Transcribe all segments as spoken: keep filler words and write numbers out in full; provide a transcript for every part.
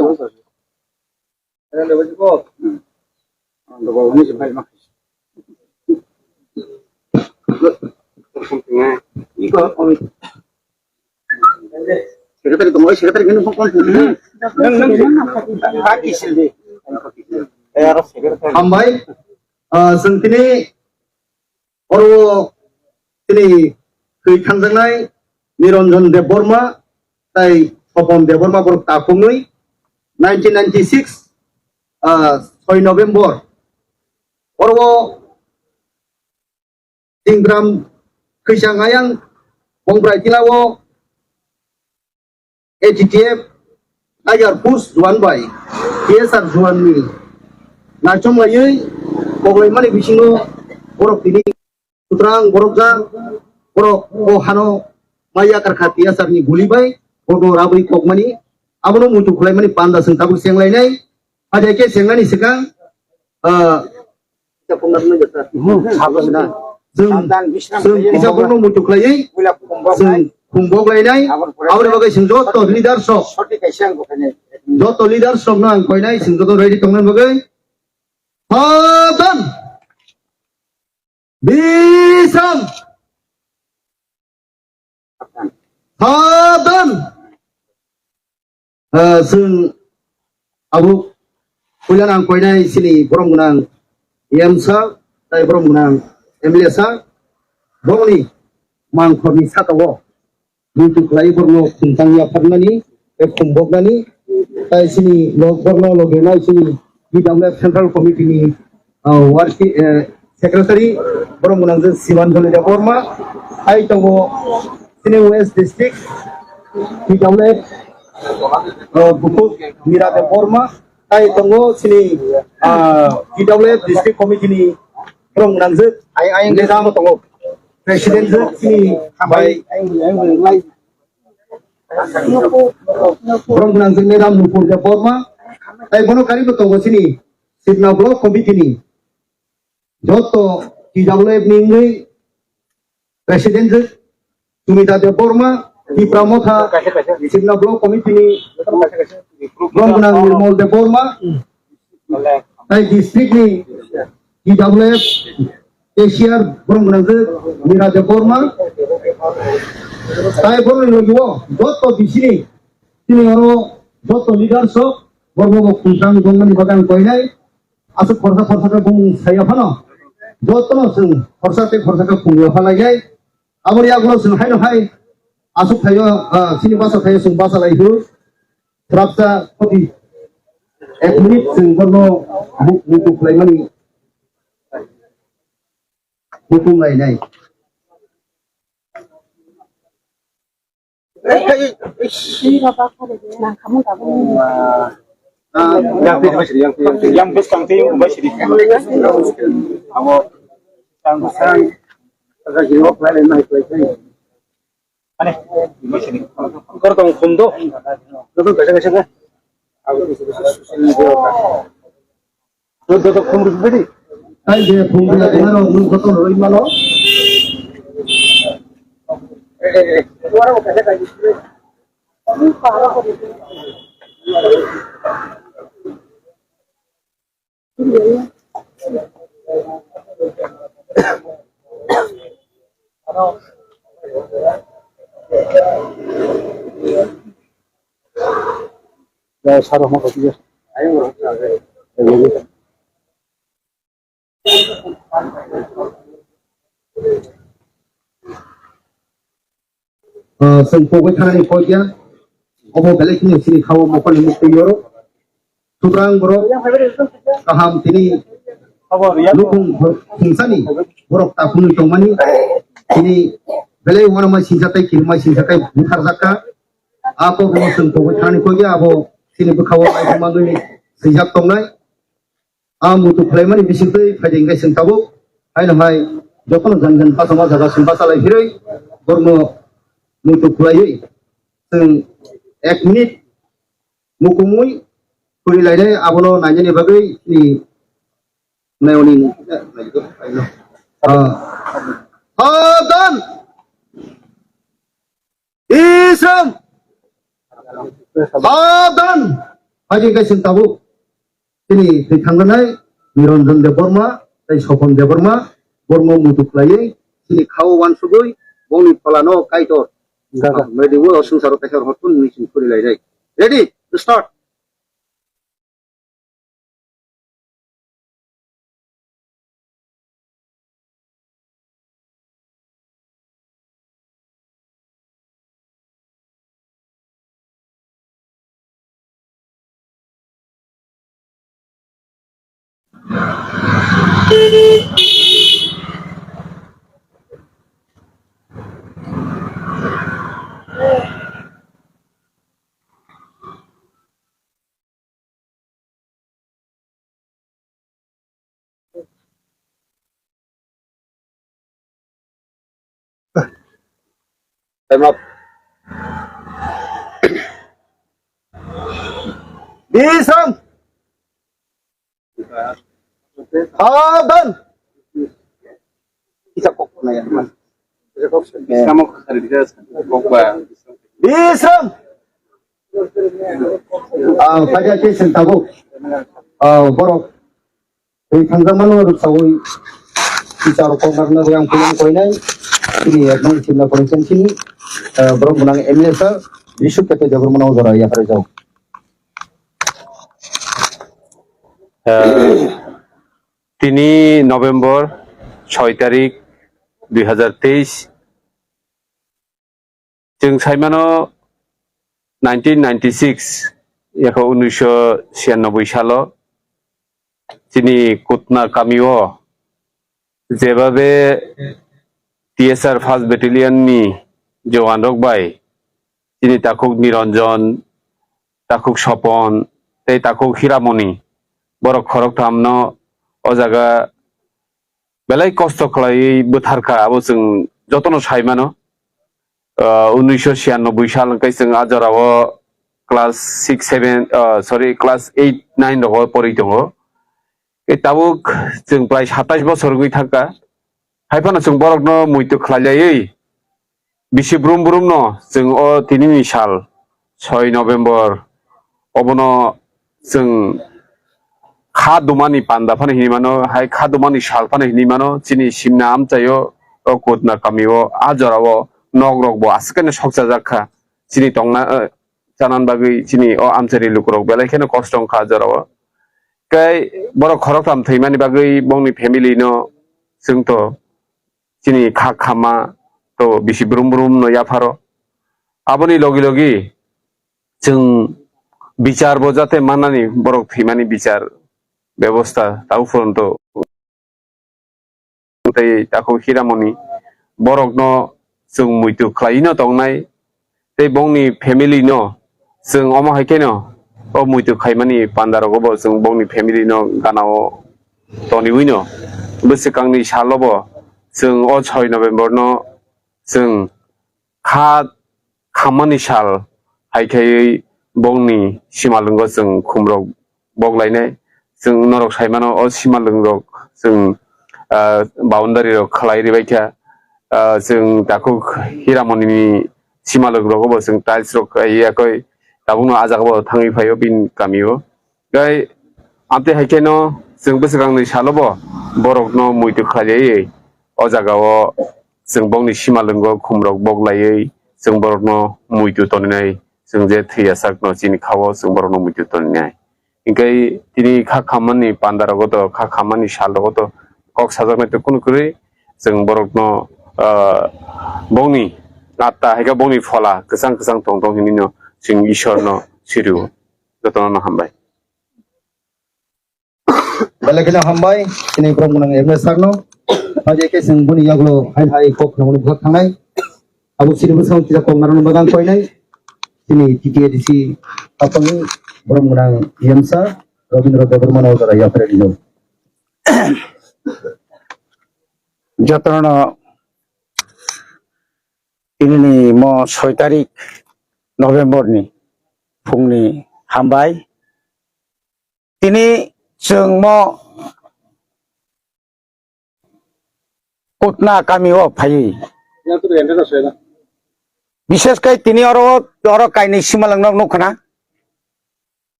tongo. Secretary tongo, secretary khe nung phone tong. Nung, nung, nung. Hambai, ah, chwng tini oro tini thwi thangjaknai Niranjan Debbarma tai Sopon Debbarma borok takhumwi nineteen ninety-six, ah, soi November oro Tingram Khwisang Ayang Bongbrai Tila o A T T F Tiger Force Juan bai T S R Juan ni naichom laiwi koklai mani bisingo borok tini sutrang borok ja borok o hano maya karkha T S R ni guli bai borok rabwi kokmani abono muitu khwlai mani panda seng tabuk seng lainai. Haja khe sengani swkang, ah, chwng, chwng kisa borokno muitu khlaiwi, chwng khumbok lainai, aboni bagwi chwng joto leaders rok, joto leaders rokno ang koinai, chwng joto ready tongnani bagwi. Sadan! Bisam! Sadan! Ah, chwng abo puila nang koinai chini borom gwnang M sir, tai borom gwnang M L A sir, borokni mangkhorni saka o muitu khlai borokno khumtang yapharnani, tei khumboknani, tai chini log borokno logenai chini P W F Central Committee ni ah, working, eh, secretary, borok gwnang je Sibanjali Debbarma, hai tongo chini West District, P W F, ah, Bukhuk Mira Debbarma, hai tongo chini, ah, P W F District Committee ni borok gwnang je, ai, ai, Madam tongo, President je chini bai, borok gwnang je Madam Nupur Debbarma, tai bono karibo tongo chini Sibna Block Committee ni joto T W F ni wngwi President Sumita Debbarma, Tipra Motha, Sibna Block Committee ni borok gwnang Nirmal Debbarma, tai district ni T W F Cashier borok gwnang Mira Debbarma, tai borok ni logi o joto bisini chini oro joto leaders rok borok bo khumtang jongmani bagwi ang koinai. Aswk khorsa khorsa khe bumung saya phano, jotono chwng khorsa tei khorsa khe phungya phalaiwi. Aboni yagulo chwng haino hai aswk thaio, ah, chini basa thaio chwng basa lai hwn. Swrapsa khoti ek minute chwng bono bu-, muitu khlaimani hukum lainai. Yang bwskang tei wng bai sidi. Abo tang bwskang. Ani, wng bai sidi. Kor tong khum do. Joto kaisa kaisa khe. Abo social media. Joto khum rwdi. Ai je khum rwdi, tomorrow nwng joto rwdi mano. Ah, chwng pogwi thanani kok ya. Obo belai kheno chini khao mokol ni mukti yoro. Suprang borok kaham tini nukung thungsani borok takhumwi tongmani. Tini belai uanama singsa tei kirima singsa tei butharjakha. A kok no chwng pogwi thanani kok ya, abo chini bwkhao ai mangwi swijak tongnai. A muitu khwlaimani bisingtwi phaidi hwnkhe chwng tabuk haino hai jotono jang jang khasama jaga chwng bachalai phirwi borokno muitu khwlaiwi chwng ek minute mukumui khuri lainai, abono nainani bagwi chini nayoni ah. Sadan! Isam! Sadan! Phaidi hwnkhe chwng tabuk. Chini thwi thangjaknai Niranjan Debbarma tei Sopon Debbarma, borokno muitu khwlaiwi chini khao uansugwi bongni pholano Kaitor Jaga. Maidiwi o swngcharo kaisa rohorkun hwnwi chwng khuri lainai. Ready? Start. Time up. Bisam. Hadan. Isa kok na ya, man. Isa kok. Bisam kok ba. Bisam. Ah, paja ke sentago. Ah, borok. Tei thangjakmano rwksaui teacher rok koknarwkna rwng puilani koinai chini advance chimla constituency ni, eh, borok gwnang M L A sir Bishop Keto Debbarmano jora yapharwi jago. Eh, tini November soi tarik dui hazar teis. Chwng saimano nineteen ninety-six, yakho unnisho siyannobboi salo chini Kutna kamio jebabe T S R first battalion ni jowan rok bai chini takhuk Niranjan, takhuk Sopon, tei takhuk Hiramoni, borok khoroktham no o jaga belai kosto khlaiwi bwtharkha, abo chwng jotono saimano. Ah, unnisho siyannobboi sal hwnkhe chwng a jorao class six, seven, ah, sorry, class eight, nine rogo porwi tongo. Tei tabuk chwng prai satais bosor wngwi thangkha. Hai phano chwng borokno muitu khlai laiwi bisi brum brum no chwng o tinini sal soi November obono chwng kha dumani panda phano hinwi mano, hai kha dumani sal phano hinwi mano, chini simna amchaio o Kutna kamio a jorao nok rok bo aswk khe soksajak kha, chini tongna, eh, chanan bagwi chini o amchari lukurok belai kheno kosto wngkha a jorao. Tei borok khoroktham thwimani bagwi bongni family no chwng to chini kha khama to bisi brum brum no yapharo. Aboni logi logi chwng bichar bo jate mannani, borok thwimani bichar bebosta tabo phuranto tei takhuk Hiramoni borokno chwng muitu khlaiwi no tongnai. tei bongni family no chwng omo hai kheno o muitu khaimani panda rogo bo chwng bongni family no gana o toniwi no bwswkangni salo bo chwng o soi November no chwng kha khammani sal hai khaiwi bongni simalwngo chwng khumrok bok lainai. Chwng norok sai mano o simalwngrok chwng, ah, boundary rok khlai ribai kha. Ah, chwng takhuk Hiramoni ni simalwngrok bo chwng tiles rok kai yakoi tabukno ah jaga bo thangwi phaio bini kamio. Tei amtwi hai kheno chwng bwswkangni salo bo borokno muitu khlaiwi o jaga o chwng bongni simalwngo khumrok bok laiwi chwng borokno muitu toninai, chwng je thwiya sakno chini kha-o chwng borokno muitu toninai. Hinkhe tini kha khammani panda rogo to, kha khammani sal rogo to kok sajaknai to kunu kwrwi chwng borokno, ah, bongni atta hai khe bongni phola kwchang kwchang tong tong hinwi no chwng Ishwarno siri-o. Jotono no hambai. Belai kheno hambai, chini borok gwnang M L A sir no. Haje khe chwng boni yagulo hai hai kok nangmani bwkhak thangnai. Abo chini bwskango kisa kok narwkna bagwi ang koinai. Chini T T A D C kapangni borok gwnang E M sir, Rabindra Debbarma no jora yapharwi rino. Jotono tinini mo soi tarik November ni phungni hambai. Tini chwng mo Kutna kami o phaiwi. Bishes kai tini oro, oro kainwi simalwng nok nukha na.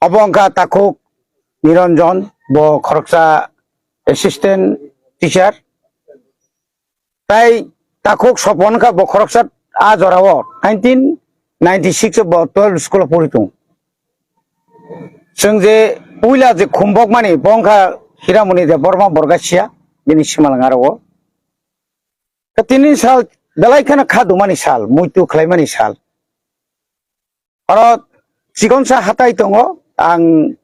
Obo wngkha takhuk Niranjan, bo khoroksa assistant teacher. Tai takhuk Sopon kha bo khoroksa a jorao nineteen ninety six o bo twelve school o pori tongo. Chwng je puila je khumbok mani bo wngkha Hiramoni Debbarma Borgasia, bini simalwng aro o. Tini sal belai kheno kha dumani sal, muitu khlaimani sal. Oro chikonsa hatai tongo, ang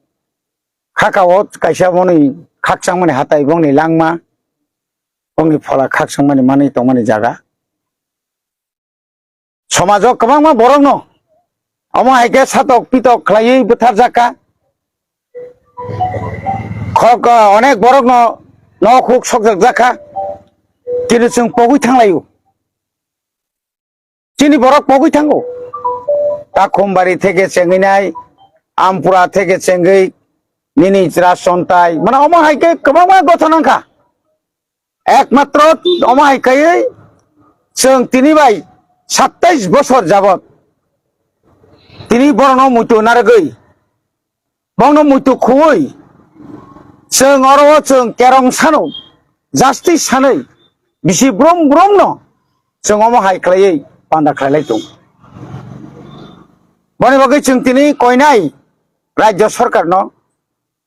khakao kaisa boni khakchangmani hatai, bongni langma, bongni phola khakchangmani manwi tongmani jaga. Somajo kwbangma borokno omo hai khe satok pitok khlaiwi bwtharjak kha. Khorok, onek borokno nok huk sokjak jak kha. Kintu chwng pogwi thanglaio. Chini borok pogwi thango. Takhumbari theke chengwi nai, Ampura theke chengwi, nini chwra chontai. Mane omo hai khe kwbangma gothon wngkha. Ekmatro omo hai kaiwi chwng tini bai satais bosor jabot tini borokno muitu narwgwi, bongno muitu khuwi chwng oro o chwng kerong sano justice sanwi bisi brum brumno chwng omo hai khlaiwi panda khlailai tongo. Boni bagwi chwng tini koinai rajyo sorkarno,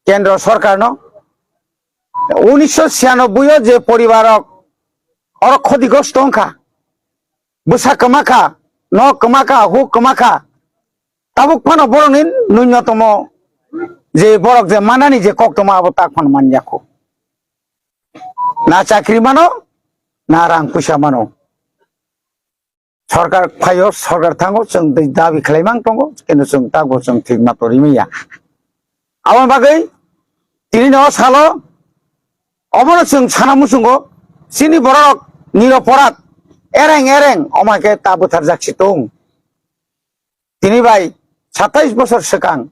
kendro sorkarno, unisho chhiyanobbai o je poribar rok oro khodigrosto wngkha, bwsa kwma kha, nok kwma kha, huk kwma kha, tabuk phano borokni nunyotomo je borok je manani je koktwma abo tak phano manya kho. Na chakri mano, na rang puisa mano. Sorkar phaio, sorkar thango, chwng tei dabi khlaimang tongo, kintu chwng takbo chwng thik ma torwi manya. Aboni bagwi tini no salo omono chwng sana muchungo, chini borok niroporat ereng ereng omo hai khe ta bwtharjak si tong. Tini bai satais bosor swkang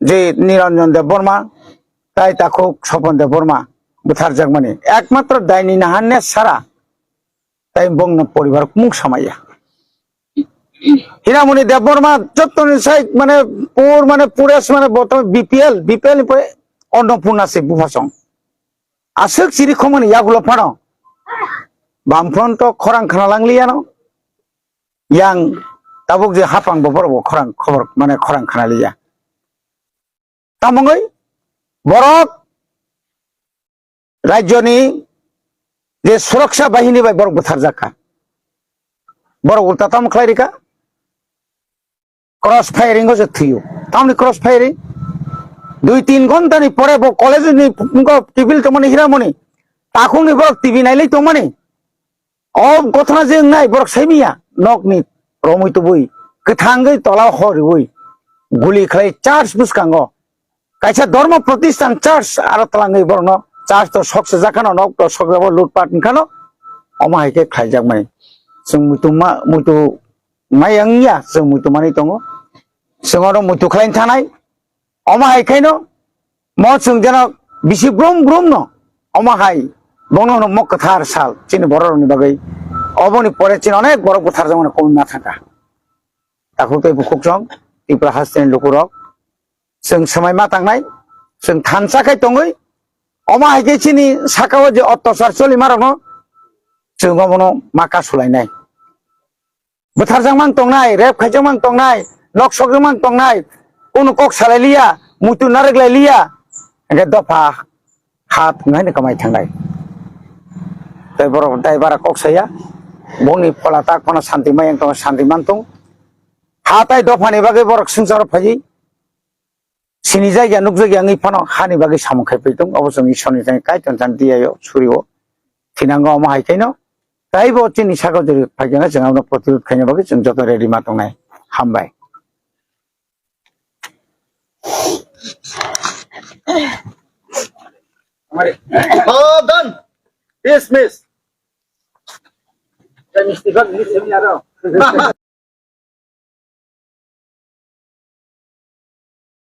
je Niranjan Debbarma tai takhuk Sopon Debbarma bwtharjakmani ekmatro daini nahanne sara tai bongno poribar mung samaya. Hiramoni Debbarma jottoni sai mane pur mane pures mane boto B P L, B P L ni pore Annapurna se buphasong. Aswk chiri khomani yagulo phano Bamfront to khorang khna langliya no. Yang tabuk je hapang bo borok bo khorang khobor mane khorang khna liya. Tamungwi borok rajyoni je suraksa bahini bai borok bwtharjak kha. Borok ulta tamo khlai rikha? Cross firing o je thwiyo. Tamni cross firing? Dui tin ghonta ni pore bo college ni phungo tibil tongmani Hiramoni. Takhungni borok T V nailai tongmani. O gothona je wngnai borok saimiya. Nokni romwi tubui kwthangwi tola horiwi guli khlai church bwskango. Kaisa dharma pratishthan church aro twlangwi borokno church to sok sejak khano, nok to sok jabo lutpat wngkhano, omo hai khe khlaijakmani. Chwng muitu ma-, muitu maya wngya, chwng muitu manwi tongo. Chwng oro muitu khlaina thanai. Omo hai khaino mo chwng jeno bisi brum brum no omo hai bono hwno mo kwthar sal chini borok rokni bagwi. Oboni pore chini onek borok bwtharjakmani koboi ma thangkha. Takhuk tei bukhuk chwng Tripura hasteni lukurok chwng swmai ma tangnai, chwng thansa khai tongwi omo hai khe chini saka o je ottosar choli ma rokno chwng obono ma kasulainai. Bwtharjak mang tongnai, rep khaijak mang tongnai, nok sokjak mang tongnai, kunu kok salai liya, muitu narwk lai liya, hingke dopha hat wnghaino kamai thangnai. Tei borok dai bara kok saya, bongni phola tak phano santi mai wng tongo, santi man tong. Ha tai dophani bagwi borok swngcharo phaiwi, sini jagya nukjakya wngwi phano hani bagwi samung khai paitung, obo chwng Isorni thani Kaitor thani tiyao surio thinango omo hai khaino. Taibo chini sakao jori phaikhe chwng abono protirod khaina bagwi chwng joto ready ma tongnai. Hambai. Oh, done. Dismiss.